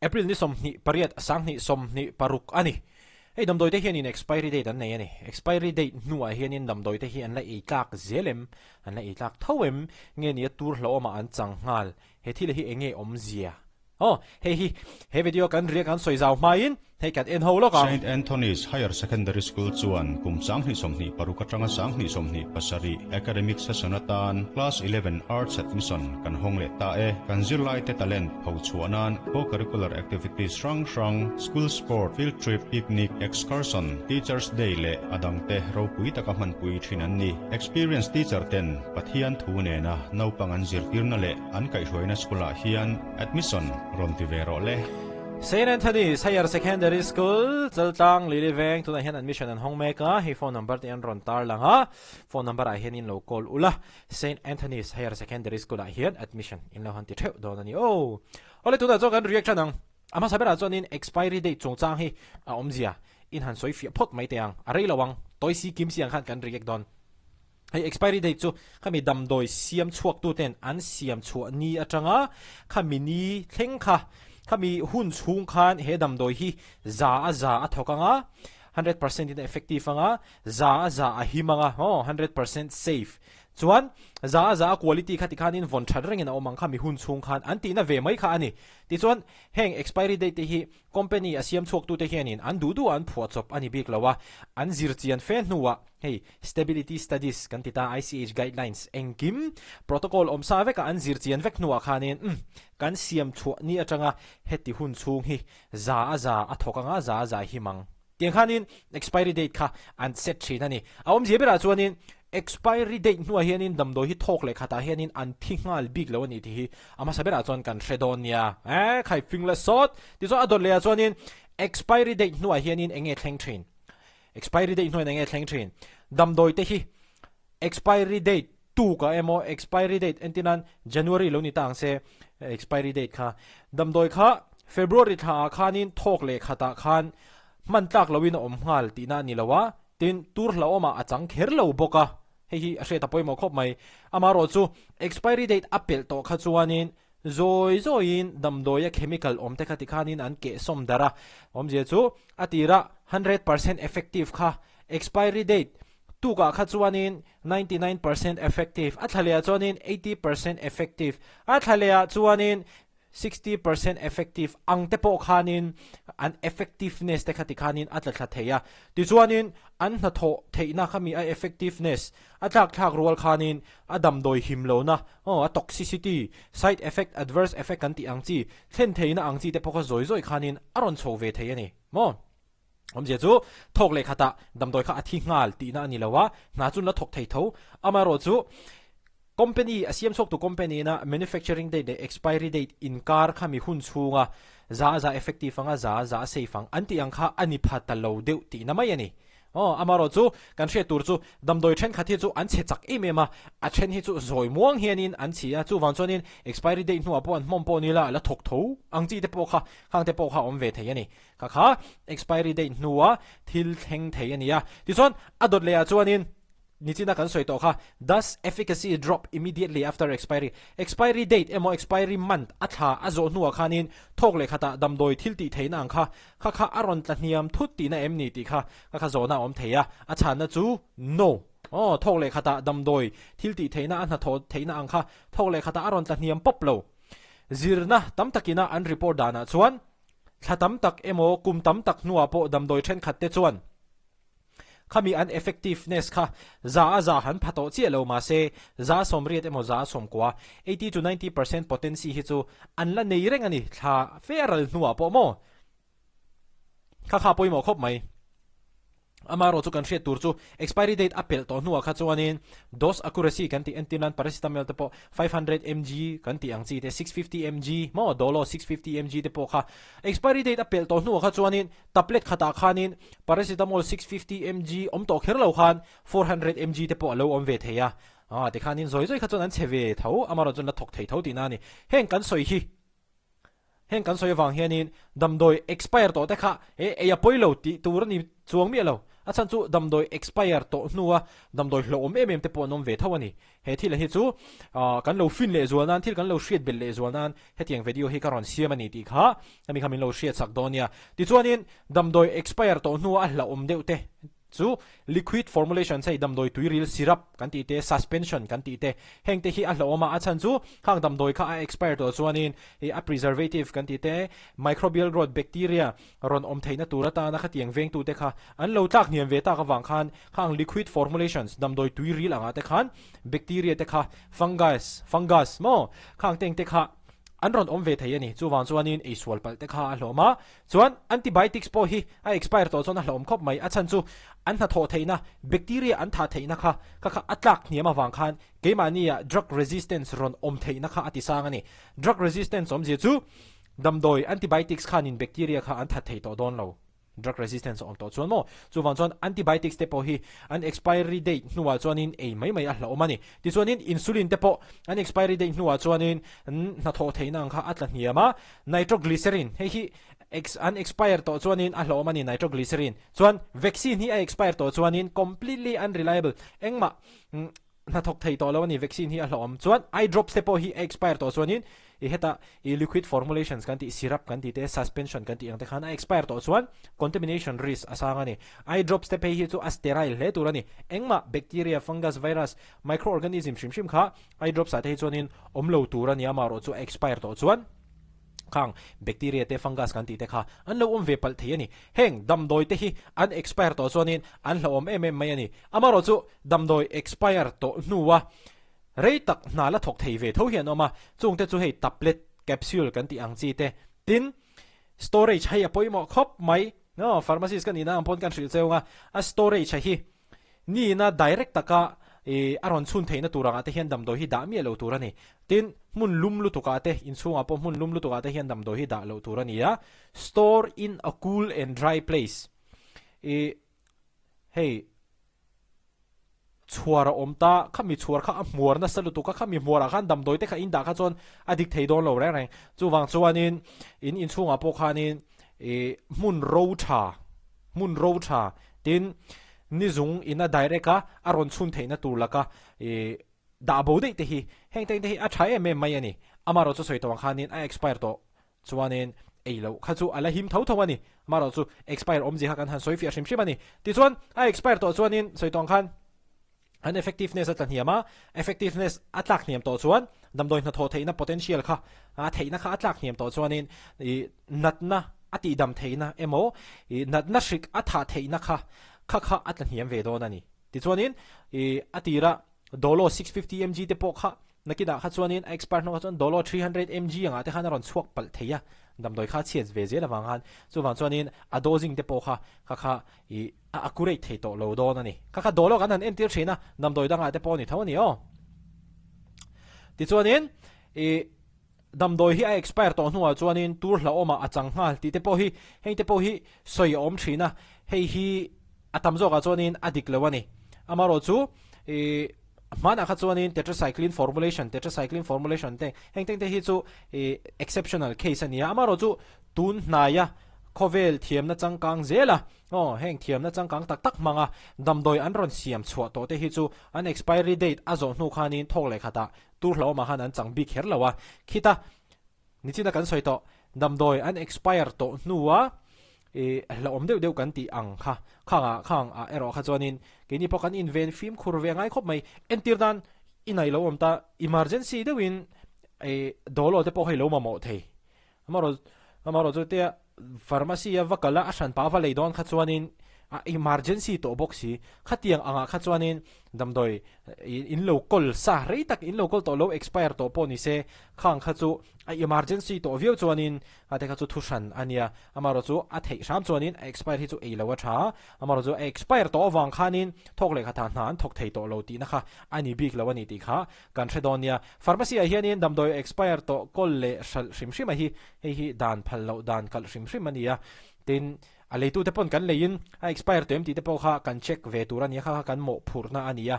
April ni 28, 2026 a ni. Hei damdawi te hianin expiry date an nei a ni. Expiry date hnuah hianin damdawi te hi an la ei tlak zel em? An la ei tlak tho em? Nge nia tur hlauhawmah an chang nghal? He thil hi enge awmzia? Aw, hei hi he video kan ria kan sawi zau hmain hei kan en ho lawk ang. Saint Anthony's Higher Secondary School chuan kum 2026 atanga 2027 academic session atan Class 11 Arts Admission kan hawng leh ta e. Kan zirlaite talent phochhuah nan co-curricular activities hrang hrang, school sport, field trip, picnic, excursion, Teachers Day leh a dangte ropui taka hmanpui thin an ni. Experienced teacher ten Pathian thu nena naupang an zirtirna leh an kaihhruaina school ah hian admission rawn ti ve rawh le. Saint Anthony's Higher Secondary School, Chaltlang, Lily Veng, tunah hian admission an hawng mek a, hei phone number te an rawn tarlang a, phone number ah hian in lo call ula. Saint Anthony's Higher Secondary School ah hian admission in lo han ti theuh dawn a ni aw. Awle tunah chuan kan reaction ang. A hmasa berah chuanin expiry date chungchang hi a awmzia in han sawi fiah phawt mai teh ang. A rei lo ang, tawi si kim si ang khan kan react dawn. Hei expiry date chu khami damdawi siam chhuak tu ten an siam chhuah ni atanga khami ni thleng kha khami hun chhung khan he damdawi hi za a za a thawk anga 100% in a effective anga za a za a him anga aw 100% safe chuan za a za a quality kha tikhanin vawn that rengin a awm ang kha mi hun chhung khan an tihna ve mai kha a ni. Tichuan heng expiry date te hi company a siam chhuak tute hianin an duh duh a an phuah chawp a ni bik lo a, an zir chian fe hnuah hei stability studies kan ti ta ICH guidelines engkim protocol awm sa veka an zir chian vek hnuah khanin umm kan siam chhuah ni atanga heti hun chhung hi za a za a thawk anga za a za a him ang. Tiang khanin expiry date kha an set thin a ni. A awmzia berah chuanin expiry date hnuah hianin damdawi hi thawk leh khatah hianin an thi nghal bik lo a ni tih hi a hmasa berah chuan kan hre dawn nia. Eh, khai fing la sawt! Tichuan a dawt lehah chuanin expiry date hnuah hianin eng nge thleng thin? Expiry date hnuahin eng nge thleng thin? Damdawi te hi expiry date tuk ah emaw expiry date entir nan January lo ni ta ang se expiry date kha damdawi kha February thla ah khanin thawk leh khat ah khan hman tlak loin a awm nghal tihna a ni lo a, tin tur hlauhawm ah a chang kher lo bawk a, hei hi a hriat a pawimawh khawp mai. Amaherawh chu expiry date a pelh tawh kha chuanin Zawi zawiin damdawia chemical awm te kha tikhanin an kehsawm darh a, awmzia chu a tirah 100% effective kha expiry date tukah kha chuanin 99% effective, a thla lehah chuanin 80% effective, a thla lehah chuanin 60% effective ang te pawh khanin an effectiveness te kha tikhanin a tla thla thei a. Tichuanin an hnathawh theihna khami a effectiveness A tlak thlak rual khanin a damdawi him lohna, aw, a toxicity, side effect, adverse effect kan tih ang chi, thlen theihna ang chi te pawh kha zawi zawi khanin a rawn chho ve thei a ni maw? Awmzia chu thawk leh khatah damdawi kha a thi nghal tihna a ni lo a, hna chu an la thawk thei tho. Amaherawh chu company, a siam chhuaktu company ina manufacturing date leh expiry date inkar kha mi hun chhunga za a za effective anga za a za a safe ang an tih ang kha a ni pha ta lo deuh tihna mai a ni. Aw, amaherawh chu kan hriat tur chu damdawi thenkhat hi chu an chhe chak em em a, a then hi chu zawi muang hianin an chhi a, chuvang chuanin expiry date hnuah pawh an hmawm pawh ni la, a la thawk tho ang chi te pawh kha, khang te pawh kha a awm ve thei a ni. Kha kha expiry date hnua thil thleng thei a ni a. Tichuan, a dawt lehah chuanin Nichina kan sawi tawh kha, Does efficacy drop immediately after expiry? Expiry date emaw expiry month a thla a zawh hnuah khanin thawk leh khatah damdawi thil tih theihna ang kha, kha kha a rawn tla hniam thut tihna em ni tih kha kha kha zawhna a awm thei a, a chhanna chu No. Aw, thawk leh khatah damdawi thil tih theihna a hnathawh theihna ang kha thawk leh khatah a rawn tla hniam pawp lo. Zirna tam takina an report danah chuan thla tam tak emaw kum tam tak hnuah pawh damdawi thenkhat te chuan, Khami an effectiveness kha za a za han pha tawh chiah lo mahse za 80 emaw za 90, 80 to 90% potency hi chu an la nei reng a ni thla fe a ral hnuah pawh maw? Kha kha pawimawh khawp mai. Amaherawh chu kan hriat tur chu expiry date a pelh tawh hnuah kha chuanin dose accuracy kan tih entir nan paracetamol te pawh 500 mg kan tih ang chi te 650 mg maw dolo 650 mg te pawh kha expiry date a pelh tawh hnuah kha chuanin Tablet khatah khanin Paracetamol 650 mg awm tawh kher lo khan 400 mg te pawh a lo awm ve thei a, ah tikhanin zawi zawi kha chuan an chhe ve tho, amaherawh chuan la thawk thei tho tihna a ni. Heng kan sawi hi, heng kan sawi avang hianin damdawi expire tawh te kha eh ei a pawi lo tih tur a ni chuang miah lo. A chhan chu damdawi expire tawh hnua damdawi hlauhawm em em te pawh an awm ve tho a ni. He thil hi chu kan lo fin lehzual nan, thil kan lo hriat belh lehzual nan hetiang video hi ka rawn siam a ni tih kha hemi kha min lo hriat sak dawn nia. Tichuanin damdawi expire tawh hnua a hlauhawm deuh te chu liquid formulations hei damdawi tuiril syrup kan tih te, suspension kan tih te heng te hi a hlauhawm a, a chhan chu khang damdawi kha a expire tawh chuanin ih a preservative kan tih te, microbial growth bacteria rawn awm theihna tur atana khatiang vengtute kha an lo tlak hniam ve tak avang khan khang liquid formulations damdawi tui ril angah te khan bacteria te kha fungus fungus maw khang teng te kha an rawn awm ve thei a ni. Chuvang chuanin eisual palh te kha a hlawm a, chuan antibiotics pawh hi a expire tawh chuan a hlawm khawp mai. A chhan chu an hnathawh theihna bacteria an thah theihna kha kha kha a tlak hniam avang khan keimahnia drug resistance rawn awm theihna kha a tisang a ni. Drug resistance awmzia chu Damdawi, antibiotics khanin bacteria kha an that thei tawh dawn lo. Drug resistance a awm tawh chuan maw? Chuvang chuan antibiotics te pawh hi an expiry date hnuah chuanin ei mai mai a hlauhawm a ni. Tichuanin insulin te pawh an expiry date hnuah chuanin an hnathawh theihna ang kha a tla hniam a. Nitroglycerin, hei hi an expire tawh chuanin a hlauhawm a ni nitroglycerin. Chuan vaccine hi a expire tawh chuanin completely unreliable, engmah hnathawk thei tawh lo a ni, vaccine hi a hlauhawm. Chuan eye drops te pawh hi a expire tawh chuanin i heta i liquid formulations kan tih syrup kan tih te suspension kan tih ang te khan a expire tawh chuan contamination risk a sang a ni. Eye drops te phei hi chu a sterile hle tur a ni. Engmah bacteria, fungus, virus, microorganism hrim hrim kha eye drops ah te hi chuanin awm lo tur a ni amaherawh chu a expire tawh chuan Khang bacteria te fungus kan tih te kha an lo awm ve palh thei a ni. Heng damdawi te hi an expire tawh chuanin an hlauhawm em em mai a ni. Amaherawh chu damdawi expire tawh hnua rei tak hna la thawk thei ve tho hi an awm a, chung te chu hei tablet, capsule kan tih ang chi te. Tin, storage hei a pawimawh khawp mai. Aw, pharmacist ka nihna ang pawn kan hrilh cheu ang a, a storage a hi Nihna direct taka ih a rawn chhun theihna tur angah te hian damdawi hi dah miah lo tur a ni. Tin, hmun lum lutukah te, inchhungah pawh hmun lum lutukah te hian damdawi hi dah loh tur a ni a. Store in a cool and dry place. Ih hei chhuar a awm ta, khami chhuar kha a hmuar nasa lutuk a, khami hmuarah khan damdawi te kha in dah kha chuan a dik thei dawn lo reng reng. Chuvang chuanin in inchhungah pawh khanin ih hmun ro tha, hmun ro tha tin nizung in a direct a a rawn chhun theihna tur laka ih dah bo daih te hi heng teng te hi a tha em em mai a ni. Amaherawh chu sawi tawh ang khanin a expire tawh chuanin ei loh kha chu a la him tho tho a ni. Amaherawh chu expire awmzia kha kan han sawi fiah hrim hrim a ni. Tichuan a expire tawh chuanin sawi tawh ang khan An effectiveness a tla hniam a, effectiveness a tlak hniam tawh chuan damdawi hnathawh theihna potential kha a theihna kha a tlak hniam tawh chuanin ih natna a tihdam theihna emaw ih natna hrik a thah theihna kha kha kha a tla hniam ve dawn a ni. Tichuanin ih a tira Dolo 650 mg te pawh kha nakinah kha chuanin a expire hnuah kha chuan Dolo 300 mg angah te khan a rawn chhuak palh thei a, damdawi kha a chhiat ve zel avang khan chuvang chuanin a dosing te pawh kha kha kha ih A accurate thei tawh lo dawn a ni. Kha kha dawlawk an han entir thin a, damdawi dangah te pawh a ni tho a ni aw. Tichuanin ih damdawi hi a expire tawh hnuah chuanin tur hlauhawmah a chang nghal tih te pawh hi heng te pawh hi sawi a awm thin a, hei hi a tam zawkah chuanin a dik lo a ni. Amaherawh chu ih hmanah kha chuanin tetracycline formulation, tetracycline formulation te heng teng te hi chu ih exceptional case a ni a, amaherawh chu tun hnaia khawvel thiamna changkang zela Aw, heng thiamna changkang tak tak hmanga damdawi an rawn siam chhuah tawh te hi chu an expiry date a zawh hnu khanin thawk leh khatah tur hlauhawmah khan an chang bik kher lo a. Khita nichina kan sawi tawh damdawi an expire tawh hnua ih hlauhawm deuh deuh kan tih ang kha khangah khang ah erawh kha chuanin keini pawh kan inven fimkhur ve ngai khawp mai. Entir nan i nei lo awm ta emergency deuhin ih dawlaw te pawh hei lo mamawh thei. Amaherawh amaherawh chu tia pharmacy a va kal a, a hranpa a va lei dawn kha chuanin a emergency tawh bawk si. Khatiang angah kha chuanin damdawi in lo kawl sa rei tak in lo kawl tawh lo expire tawh pawh ni se khang kha chu a emergency tawh viau chuanin a te kha chu thu hran a nia. Amaherawh chu a theih hram chuanin a expire hi chu ei lo a tha a, amaherawh chu a expire tawh avang khanin thawk leh khatah hna an thawk thei tawh lo tihna kha a ni bik lo a ni tih kha Kan hre dawn nia, pharmacy ah hianin damdawi expire tawh kawl leh hralh hrim hrim a hi, hei hi dan phal loh dan kalh hrim hrim a ni a, tin a leitute pawn kan leiin a expire tawh em tih te pawh kha kan check ve tur a nia, kha kha kan mawhphurhna a ni a.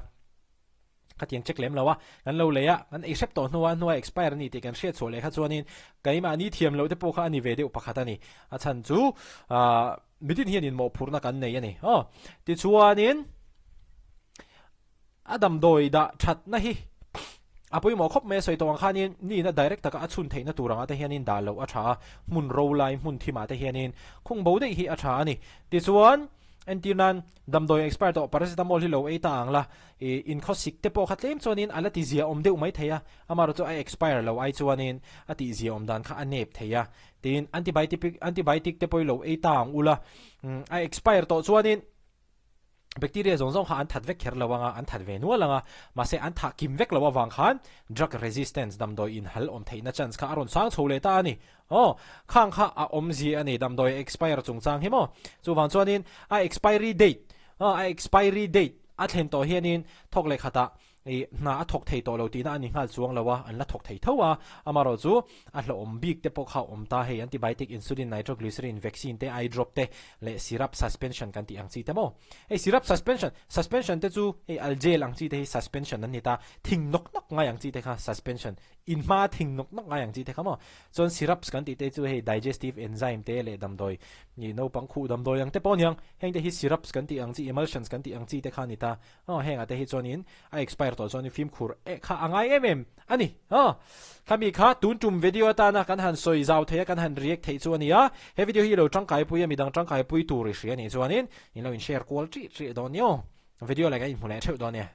Khatiang check lem lo a, kan lo lei a, kan ei hrep tawh hnua hnua expire a ni tih kan hriat chhuah leh kha chuanin keimahni thiam loh te pawh kha a ni ve deuh pakhat a ni. A chhan chu aah mitin hian inmawhphurhna kan nei a ni. Aw tichuanin a damdawi dah thatna hi a pawimawh khawp mai a sawi tawh ang khanin nihna direct taka a chhun theihna tur angah te hianin dah loh a tha a, hmun ro lai hmun thimah te hianin khung bo daih hi a tha a ni. Tichuan entir nan damdawi expire tawh paracetamol hi lo ei ta ang la, I inkhawsik te pawh kha tlem chuanin a la ti zia awm deuh mai thei a, amaherawh chu a expire lo ai chuanin a tih zia awm dan kha a nep thei a. Tin, antibiotic antibiotic te pawh i lo ei ta ang ula, a expire tawh chuanin bacteria zawng zawng kha an that vek kher lo anga, an that ve nual anga, mahse an thah kim vek lo avang khan drug resistance damdawi inhal awm theihna chance kha a rawn sang chho leh ta a ni. Aw, khang kha a awmzia a ni, damdawi expire chungchang hi maw? Chuvang chuanin a expiry date, a expiry date a thlen tawh hianin thawk leh khatah ih hna a thawk thei tawh lo tihna a ni nghal chuang lo a, an la thawk thei tho a, amaherawh chu a hlauhawm bik te pawh kha a awm ta hei, antibiotic, insulin, nitroglycerin, vaccine te, eye drop te leh syrup suspension kan tih ang chi te maw? Hei syrup suspension, suspension te chu hei algel ang chi te hi suspension an ni ta, thing nawk nawk ngai ang chi te kha suspension, inhma thing nawk nawk ngai ang chi te kha maw? Chuan syrups kan tih te chu hei digestive enzyme te leh damdawi ih naupang khuh damdawi ang te pawh a niang. Heng te hi syrups kan tih ang chi, emulsions kan tih ang chi te kha a ni ta. Aw hengah te hi chuanin a expire tawh chuanin fimkhur eh kha a ngai em em a ni. Aw khami kha tun tum video atana kan han sawi zau thei a, kan han react theih chu a ni a. He video hi i lo tangkaipui a, midang tangkaipui tur i hria a nih chuanin in lo in share kual ṭih ṭih dawn nia aw. Video leh kan inhmu leh theuh dawn nia.